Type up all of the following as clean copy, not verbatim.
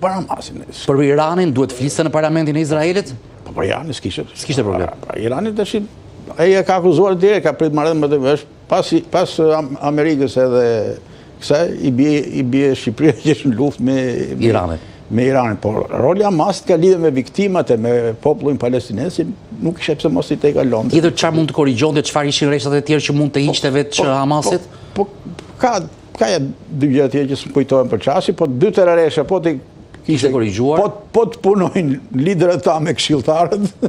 për Hamasin. Për Iranin duhet fliste në parlamentin e Izraelit? Po për Iranin s'kishte. S'kishte problem. Për Iranin tash ai e ka akuzuar direkt, ka prit marrë më të është pas pas Amerikës edhe kësaj i bie i bie Shqipëria që është në luftë me Iranin. Me Iranin, por roli i Hamasit ka lidhje me viktimat e me popullin palestinez, nuk ishte pse mos i tejkalonte. Tjetër çfarë mund të korrigjonte, çfarë ishin rreshtat e tjerë që mund të hiqte veç po, po, Hamasit? Po, po ka Ka ja dy gjëra tjera që s'më kujtohen për çastin, po dy tre rreshta, po të kishte korrigjuar. Po po të punojnë liderët tanë me këshilltarët.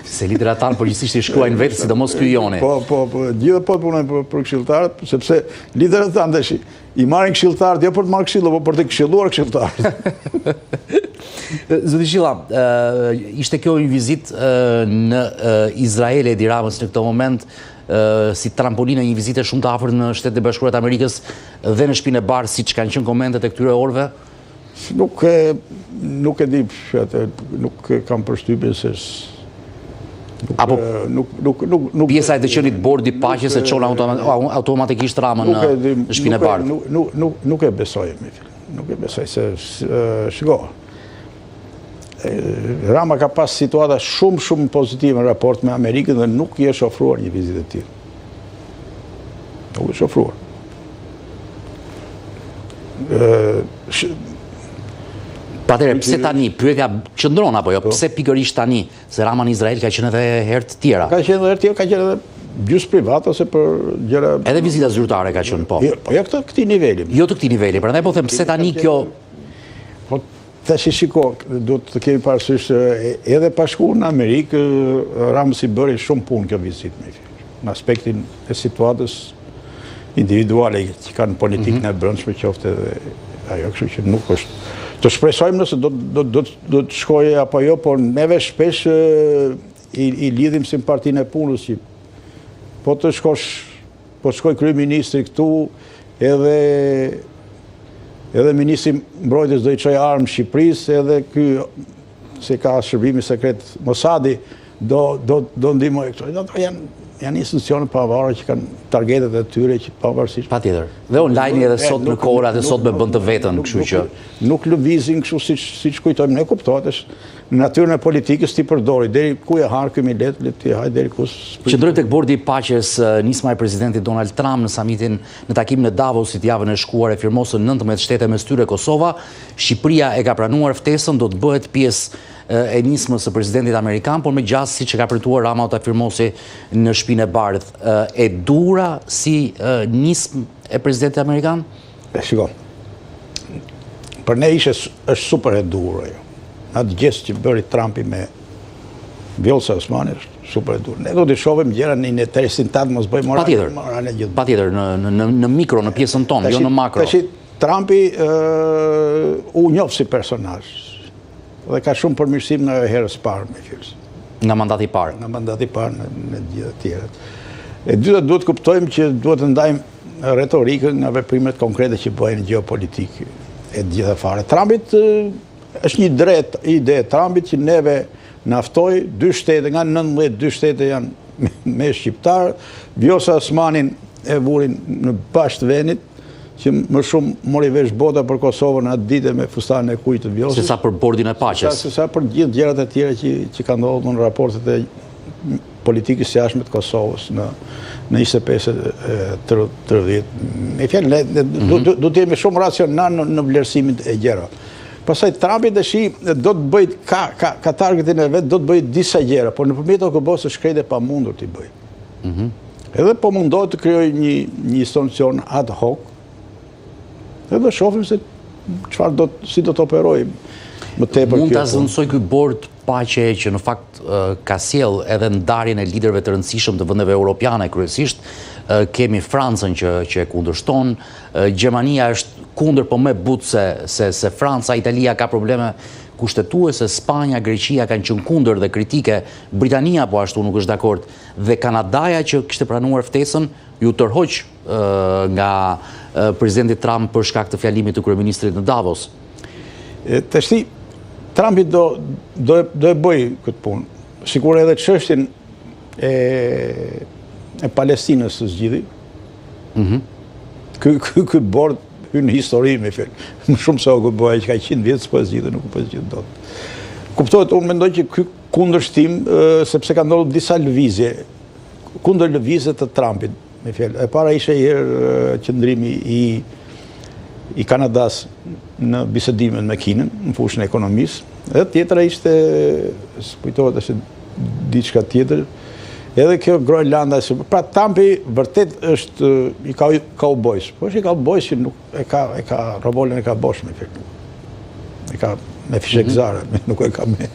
Se liderët tanë përgjithsisht i shkruajnë vetë, sidomos ky joni. Po, po, po, gjithë po të punojnë për, për këshilltarët, sepse liderët tanë tash i marrin këshilltarët jo për të marrë këshilla, po për të këshilluar këshilltarët. Zoti Shilla, ishte kjo një vizitë në Izrael e Edi Ramës në këtë moment, si trampolinë e një vizite shumë të afërt në Shtetet e Bashkuara të Amerikës dhe në Shtëpinë e Bardhë, siç kanë qenë komentet e këtyre orëve? Nuk e nuk e di atë, nuk e kam përshtypjen se nuk Apo nuk nuk nuk nuk pjesa e të qenit bordi i paqes e çon automatikisht Ramën në Shtëpinë e Bardhë. Nuk nuk nuk nuk e besoj më. Nuk e besoj se shiko. Rama ka pas situata shumë shumë pozitive në raport me Amerikën dhe nuk i është ofruar një vizitë e tillë. Nuk është ofruar. Pa atëherë, pse tani, pyetja qëndron apo jo, po. pse pikërisht tani, se Rama në Izrael ka qenë edhe herë të tjera? Ka qenë edhe herë të tjera, ka qenë edhe gjysmë privat ose për gjëra... Edhe vizita zyrtare ka qenë, po. Jo, po jo të këtij niveli. Jo të këtij niveli, prandaj po them, pse tani kjo... Po Tashi shiko, duhet të kemi parasysh edhe pa shku në Amerikë, Ramës i bëri shumë punë kjo vizitë me fjalë. Në aspektin e situatës individuale që kanë politikën mhm. e brendshme qoftë edhe ajo, kështu që nuk është. Të shpresojmë nëse do do do do të shkojë apo jo, por neve shpesh i, i lidhim si në partinë e punës që po të shkosh Po të shkojë kryeministri këtu, edhe edhe ministri i mbrojtjes do i çojë armë Shqipërisë, edhe ky se ka shërbimi sekret Mossadi do do do ndihmojë këto. Ato janë janë institucione të pavarura që kanë targetet e tyre që pavarësisht. Patjetër. Dhe online edhe sot në kohërat e sotme bën të vetën, kështu që nuk lëvizin kështu siç siç kujtojmë ne kuptohet është Në natyrën e politikës t'i përdori, deri ku e han ky milet, le t'i hajë deri ku Qëndrojmë tek bordi i paqes, nisma e presidentit Donald Trump në samitin në takimin e Davosit javën e shkuar e firmosën 19 shtete mes tyre Kosova. Shqipëria e ka pranuar ftesën, do të bëhet pjesë e nismës së presidentit amerikan, por me gjasë siç e ka premtuar Rama do ta firmosi në Shtëpinë e Bardhë. E duhura si nismë e presidentit amerikan? E shiko. Për ne ishte është super e duhur ajo. Atë gjest që bëri Trumpi me Vjosa Osmani është super e duhur. Ne do t'i shohim gjëra në interesin tanë, mos bëjmë moral. Patjetër. Moral e gjithë. Patjetër në në në në mikro, në pjesën tonë, jo në makro. Tashi Trumpi u njoh si personazh dhe ka shumë përmirësim nga herës parë me fjalë. Nga mandati i parë. Nga mandati i parë në, në gjithë të tjerët. E dyta duhet të kuptojmë që duhet të ndajmë retorikën nga veprimet konkrete që bëhen në gjeopolitikë e të gjitha fare. Trumpit është një drejt ide e Trumpit që neve na ftoi dy shtete, nga 19 dy shtete janë me shqiptarë, Vjosa Osmanin e vurin në bash të vendit, që më shumë mori vesh bota për Kosovën atë ditë me fustanin e kuq të Vjosës. Se sa për bordin e paqes. Se sa për gjithë gjërat e tjera që, që kanë ndodhur në raportet e politikës së jashtme të Kosovës në në 25 e 30. Me fjalë, ne mhm. do të jemi shumë racional në, në vlerësimin e gjërave. Pastaj Trumpi tashi do të bëjë ka ka ka targetin e vet, do të bëjë disa gjëra, por nëpërmjet OKB-së është krejt e pamundur t'i bëjë. Mm -hmm. Edhe po mundohet të krijojë një një institucion ad hoc. Edhe do shohim se çfarë do si do të operojë më tepër Mund ta zëvendësojë ky bord paqeje që në fakt ka sjellë edhe ndarjen e liderëve të rëndësishëm të vendeve europiane kryesisht, kemi Francën që që e kundërshton, Gjermania është kundër po më e butë se se se Franca, Italia ka probleme kushtetuese, Spanja, Greqia kanë qenë kundër dhe kritike, Britania po ashtu nuk është dakord dhe Kanadaja që kishte pranuar ftesën iu tërhoq nga presidenti Trump për shkak të fjalimit të kryeministrit në Davos. Tashti, Trumpi do, do, do e bëjë këtë punë. Sikur edhe çështjen e, e Palestinës të zgjidhi, mm -hmm. ky, ky, ky bord hyn në histori me fjalë. Më shumë se OKB-ja që ka 100 vjet s'po e zgjidh, nuk po e zgjidh dot. Kuptohet, unë mendoj që ky kundërshtim, sepse ka ndodhur disa lëvizje, kundërlëvizje të Trumpit, me fjalë. E para ishte një herë qëndrimi i i Kanadas në bisedimet me Kinën, në fushën e ekonomisë, dhe tjetra ishte, s'kujtohet është diçka tjetër, edhe kjo Groenlanda, pra Trumpi vërtet është i ka kaubojs, po është i kaubojs që nuk e ka, e ka, revolen e ka bosh me fjalë. E ka me fishekzjarre, mm -hmm. nuk e ka me,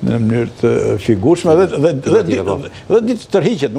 në mënyrë të figurshme, dhe, dhe, dhe, dhe, dhe, dhe di të tërhiqet.